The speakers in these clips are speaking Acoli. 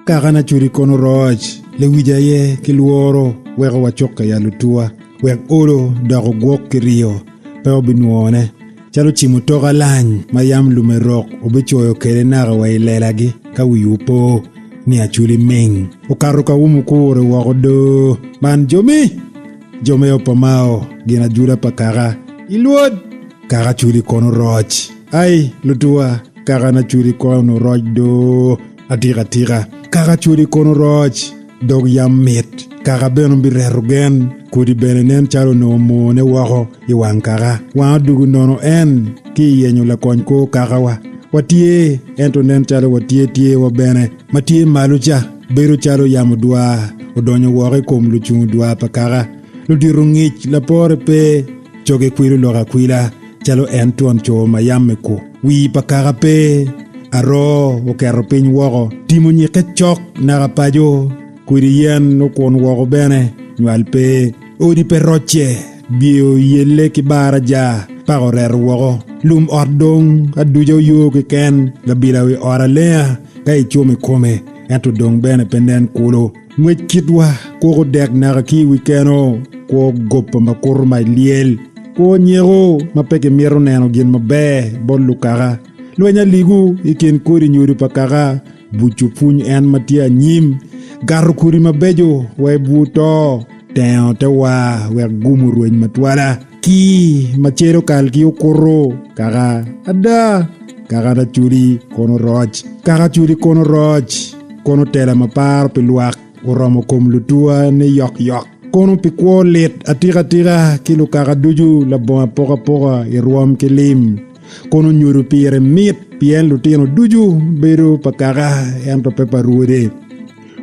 Kakana cudi kono roc, lewic aye ki lworo weko wacokke ya lutuwa, wek olo dok ogwok ki riyo, pe obinwone. Calo cimo tok alany ma yam lumerok obicoyo kwede naka wa i lelagi ka wiwu po ni Acholi ming okato ka wumukure woko do. Man jomi! Jo me Opamao gin ajula pa kaka i lwod. Kaka Acholi kono roc. Ai, lutuwa, kaka na Acholi kono roc do. Atika atika, kaka Acholi kono roc. Dog yam mit, kaka bene obireto gen, kodi bene nen calo onongo omone woko i wang kaka. Wang odwogo nono en ki i yenyo lakony kor kakawa. Watye, ento nen calo watye tyewa bene ma tye malo ca, bedo calo yamo dwar odonyo woko i kom lucungu dwar pa kaka. Ludito ngic lapore pe, cogi kwilo lok akwila calo en twon co ma yam i ku. Wii pa kaka pe, aroo oketo piny woko, tim onyikke cok naka paco, kodi yen okun woko bene, nywal pe, odi pe rocce, bye oyelle ki baraja, paka oreto woko, lum ot dong aduca oyo keken, labila wi ot alenga ka icomo i kome, ento dong bene pe nen kulu. Ngwec kitwa koko dek naka ki i wi keno, kwo gopa ma kuto mac lyel, kwo nyeko ma pe kimito neno gin maber bot lukaka, lweny aligu i kin kodi nyodo pa kaka, buco pwony en ma tye anyim, gato kodi mabeco wa i bur to, tengo te war wek gum orweny matwala, ki ma celo kal ki okuto kaka ada, kaka lacudi kono roc, kaka cudi kono roc. Kono tela ma paro pi lwak oromo kom lutuwa ni yokyok. Kono pi kwo lit atikatika ki lukaka ducu labongo apokapoka i rwom ki lim. Kono nyodo pire mit pien lutino ducu bedo pa kaka ento pe pa rwode.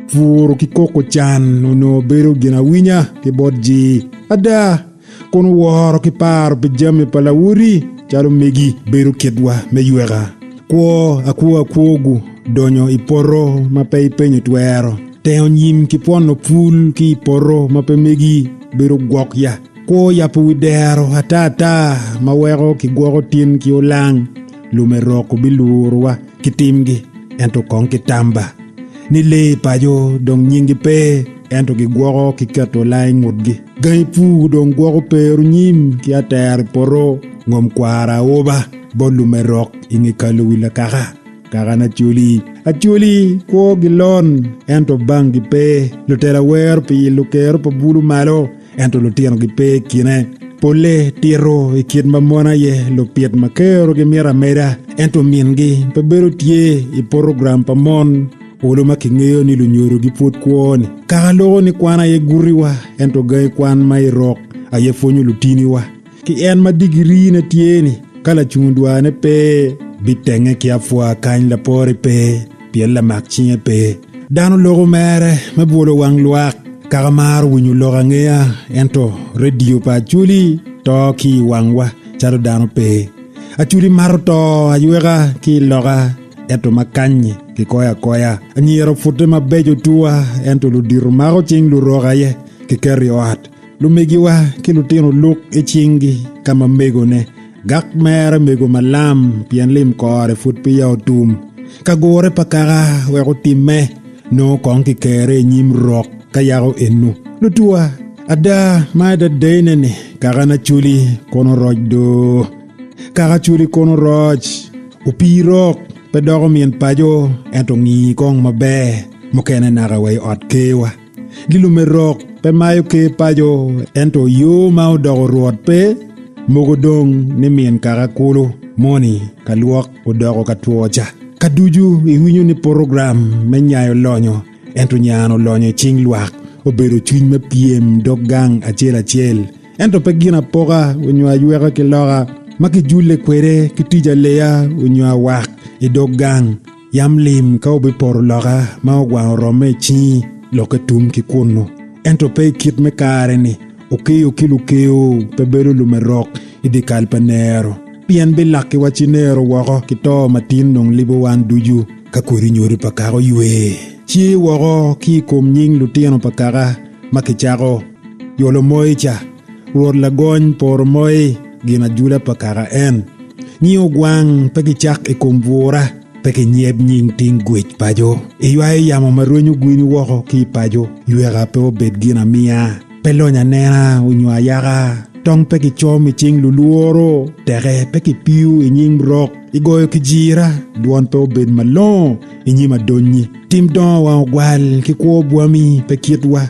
Puro ki koko can onongo bedo ginawinya ki bot ji. Ada! Kun woro ki paro pi jami pa lawoti calo megi bedo kitwa me yweka. Kwo akwo akwo-gu donyo i poto ma pe ipenyo twero. Tengo nyim ki pwono pul ki i poto ma pe megi bedo gwok ya. Kwo yabo wi dero ata ata ma weko kigwoko tin ki olang. Lumerok obilurowa ki timgi ento kong ki tamba ni lee i paco dong nyinggi pe ento gigwoko ki keto olang i ngutgi. Gangi pur dong gwoko peru nyim ki atero i poto ngom kwaro aoba bot lumerok i nge kalo wi lakaka, kaka na Acholi. Acholi kwo gilon ento banggi pe, lutela wero pi ilo kero pa bulu malo ento lutino gipe i kine. Polle tito i kit ma mon aye lupit ma kero gimito ameda ento mingi pe bedo tye i porogram pa mon. Olo ma kingeyo ni lunyodogi pwod kwo-ni. Kaka loko ni kwan aye gutiwa, ento gangi kwan ma i rok aye pwonyo lutiniwa. Ki en ma digirine tye-ni, ka lacung dwane pe, bitenge ki apwa kany lapore pe, pien lamak cinge pe. Dano loko mere me bwolo wang lwak. Kaka maro winyo lok angeya, ento redio pa Acholi to ki i wangwa calo dano pe. Acholi mato to ayweka ki i loka. Ento ma kany-nyi kikoyo akoya. Anyira opute mabeco tuwa, ento ludito mako cing lurok aye kiketo i ot. Lumegiwa ki lutino luk i cinggi ka ma megone gak mere mego malam pien lim kore pud peya otum. Ka gure pa kaka wek otimme, nongo kong kikere i nyim rok ka yako enu. Lutuwa, ada ma adadene-ni kakana culi kono roc do. Kaka culi kono roc. Opii rok pe doko min paco ento ngi kong maber mukene naka wa i ot kerwa. Gilume rok pe mayo ker paco ento yo ma odoko rwot pe mogo dong ni min kaka kulu moni ka lwok odoko ka two ca. Ka ducu iwinyo ni porogram me nyayo lonyo ento nyano lonyo i cing lwak obedo cwiny me pyem dog gang acel acel. Ento pe gin apoka onyo ayweka ki loka ma kijulle kwede ki tic aleya onyo awak i dog gang. Yam lim ka obipoto loka ma ogwang oromme i cingi lokke tum ki kunnu. Ento pe i kit me kare-ni, okeyo ki lukeyo pe bedo lumerok i dyekal pa nero, pien bilakkiwa ci nero woko ki to ma tin dong libo wan ducu. Ka kodi nyodo pa kaka oywe ce woko ki i kom nying lutino pa kaka ma kicako. Yolo moi ca, Rwot lagony poro moi gin ajula pa kaka en. Nying ogwang pe gicak i kom bura. Pe kinyeb nying ting gwec paco. Iywayo yamo ma rwenyo gwini woko ki i paco. Yweka pe obed gin amiya. Pe lony anena onyo ayaka. Tong pe kicom i cing lulworo. Teke pe kipiyo i nying rok. Igoyo kijira, dwon pe obed malongo i nyim adonyi. Tim dongo wang ogwal ki kwo bwami pe kitwa.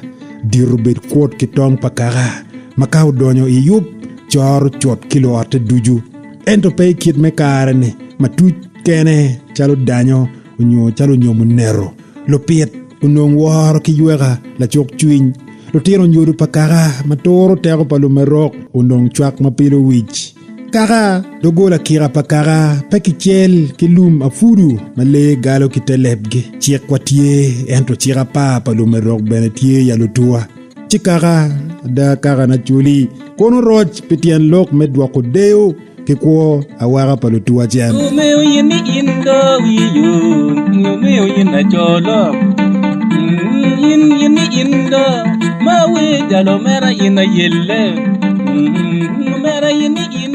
Dito bed kwot ki tong pa kaka ma ka odonyo i yub, coro cut ki luotte ducu. Ento pe i kit me kare-ni ma tuc kene calo danyo onyo calo onyomo neto. Lupit onong woro ki yweka lacuk cwiny. Lutino nyodo pa kaka ma turo teko pa lumerok onong cwak ma pilo wic. Kaka, doggola kika pa kaka pe kicel ki lum apudu ma lee galo ki te lebgi. Cikwa tye, ento cik apar pa lumerok bene tye ya lutuwa. Ci kaka, ada kaka na culi, kono roc pi tyen lok me dwoko deyo ki kwo awaka pa lutuwa cen. Omeo in ni in do wiyo, omeo in acolo. In in ni in do ma we jalo mera in ayelle. Omera in ni in.